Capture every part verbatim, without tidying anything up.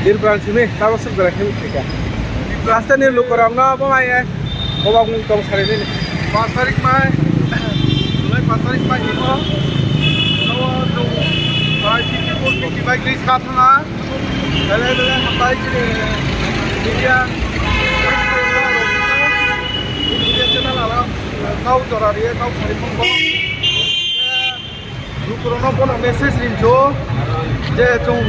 Tirpura simi tabo suk jora khe thika. Rasta ni lukurok no bo mai ai. Bo bang mung tong sari ni. Paanch tarik mai. July paanch tarik mai ni bo. No do. Bai fifty four fifty bike race ka thanga. Bele bele hambai chini. Media. Media channel ala. Kau jora riye kau sari phone bo. Lukurokno bono message rinjo je chwng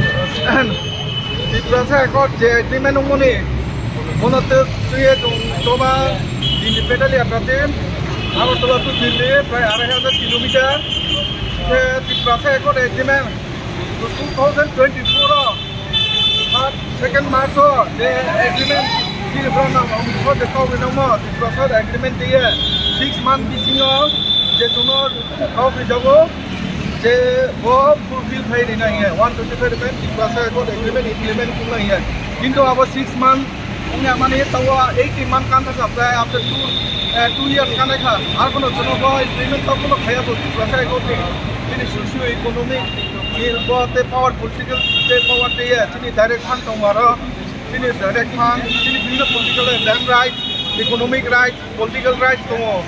Tiprasa Accord je agreement wngmani bono twi twiwi chwng choba Delhi pedal yatra team Agartala to Delhi prai arai hajar kilometer khe Tiprasa Accord agreement two thousand twenty-four o Third, second March o je agreement chini borok nang nang bo je kok rinangmo Tiprasa agreement twiwi six month bisingo je chwngno kok rijago je bo fulfill khai rina hiya one twenty five percent Tiprasa Accord agreement implement wngna hiya. Kintu abo six month wngya mani tawa eighty month kan thaka prai after two, eh, two years kanai kha. Arbono chwngno bo implement tokbono khaiya bo Tiprasa Accord ni chini socio economic ni bo tei power political tei power tei, eh, chini direct fund tongo aro chini direct fund, chini bibhinno political land rights, economic rights, political rights tongo.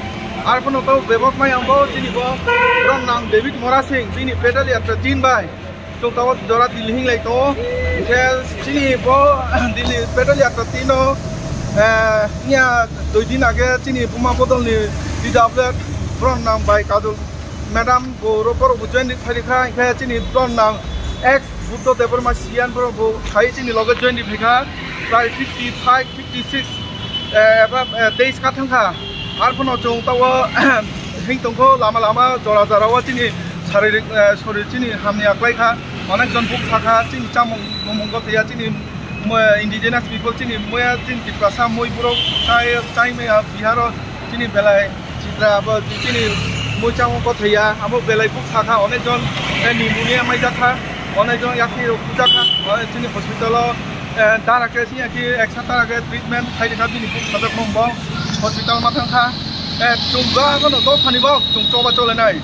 Arbono tei bebak mai ang bo chini bo borok nang David Mora Singh, bini pedal yatra din bai chwng tabo jora Delhi hinglai tongo. Hinkhe chini bo Delhi pedal yatra tino, eh, nya dui din age chini buma bodolni P W F borok nang bai Kajol Madam bo ro borok bo join ri phai rikha, hinkhe chini borok nang ex Buddha Debbarma Siyan borok bo khai chini loge join ri phaikha, prai fifty five, fifty six, eh, eba, eh, days ka thangkha. Arphuno chwng tabo hing tongkho lama lama jora jora o chini saririk, eh, sorir chini hamya khlaikha, onek jon buk sakha, chini chamung numung gothiya chini mo-, indigenous people chini moya chini Tiprasa moi borok chai, chai maya Bihar o chini belai Chitra abo chini muichang o kothaiya, abo belai buk sakha, onek jon, eh, pneumonia maijakha, onek jon yakni rok bujakha, onek chini hospital o, eh, dara khe sini yakni eksa dara khe treatment khai rikha bini buk sajak mong bo hospital ma thangkha, eh, chwng ba bono dophani bo chwng choba cholenai,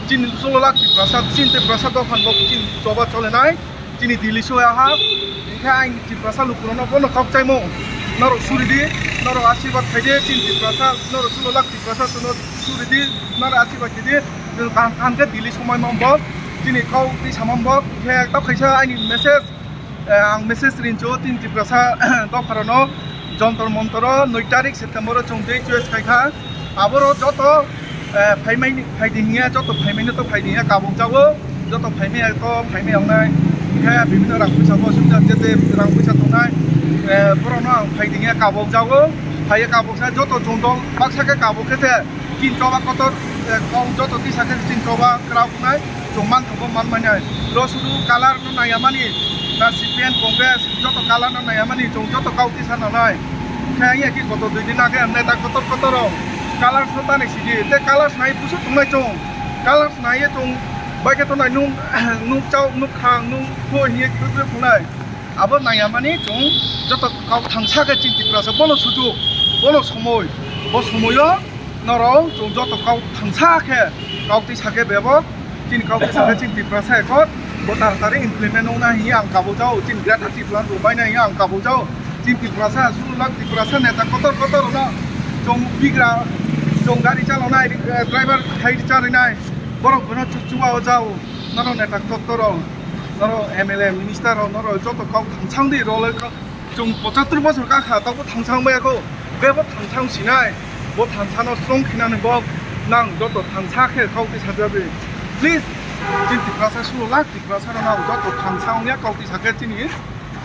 chini chwlo lak Tiprasa, chini Tiprasa dophani bo chini choba cholenai. Chini Delhi soya ha, hinkhe ang Tiprasa lukurokno bono kok chaimo, norok suridi, norok asirwad khaidi, chini Tiprasa, norok chwlo lak Tiprasa chwngno suridi, norok asirwad khaidi, chwng kaham kaham khe Delhi somai mambok, chini kok twi samambok, hinkhe tok khaisa aini message, eh, ang message rincho chini Tiprasa dopharokno. Jontor Montor o noi tarik September o chwng tei choice khai kha. Aboro joto, eh, phaimai, phaidi hinya, joto phaimai no to phaidi hinya kabuk jago, joto phaimai to phaimai wngnai. Khe bibhinno rang puisa bo sumjak, jete rang puisa tongnai, eh, borokno ang phaidi hinya kabuk jago. Phaiya kabuk sa joto chwng dol baksa khe kabuk khe se. Chini choba kotor, eh, kok joto tisa khe chini choba kwrak wngnai, chwng manthogo man manya. Ro sudu color no naiya mani, na C P M Congress, joto color no naiya mani, chwng joto kok tisa nanai. Khe ang ya ki kotor dui din age neta kotor kotor rok color no tanai sidi, te color nai busu tongnai chwng, color naiye chwng bai khe tongnai nung, nung chao, nung khang, nung pho hiye kwrwi kwrwi tongnai. Abo naiya mani chwng joto kok thangsa khe chini Tiprasa bono sujuk, bono somoi, bo somoio norok chwng joto kok thangsa khe, kok tisa khe bebok, chini kok tisa khe chini Tiprasa Accord bo taratari implement wngna hiya ang kabuk jao, chini Greater Tipraland rok baina hiya ang kabuk jao, chini Tiprasa sululak Tiprasa neta kotor kotor no chwng bigra, chwng gari chalonai, eh, driver khai charinai, borok bono chukchuwa o jao, norok neta kotor rok. Norok M L A, minister rok, norok joto kok thangsang di, role kok chwng pochattor bosor ka kha, tabo thangsang maya kho, bebo thangsang sinai, bo thangsano strong khinani bo nang joto thangsa khe kok twi sajabi. Please, chini Tiprasa sululak Tiprasa rok nang joto thangsang ya kok twi sakhe chini,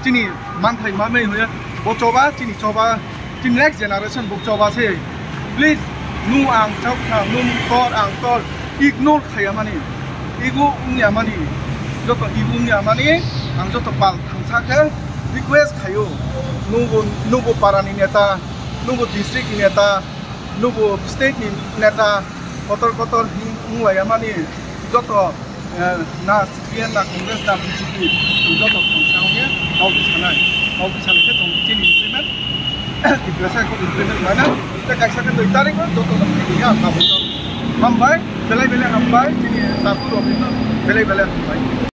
chini manthai mamai hoya, bo choba, chini choba, chini next generation bo choba se. Please, nu ang chao kha, nu tor ang tor, ignore khaya mani, ego wngya mani, joto ego wngya mani, ang joto pal thangsa khe request khayo, nubo, nubo para ni neta, nubo district ni neta, nubo state ni neta, kotor kotor hing wnglaiyamani, joto, eh, na C P M na Congress na B J P, joto khangsa wngya, kok twi sanai, kok twi sanai khe chwng chini implement, Tiprasa kok implement mana, tei kaisa khe dui tarik o joto no phai ya kabuk no. Hambai, belai belai hambai, chini takhuk rok no belai belai hambai.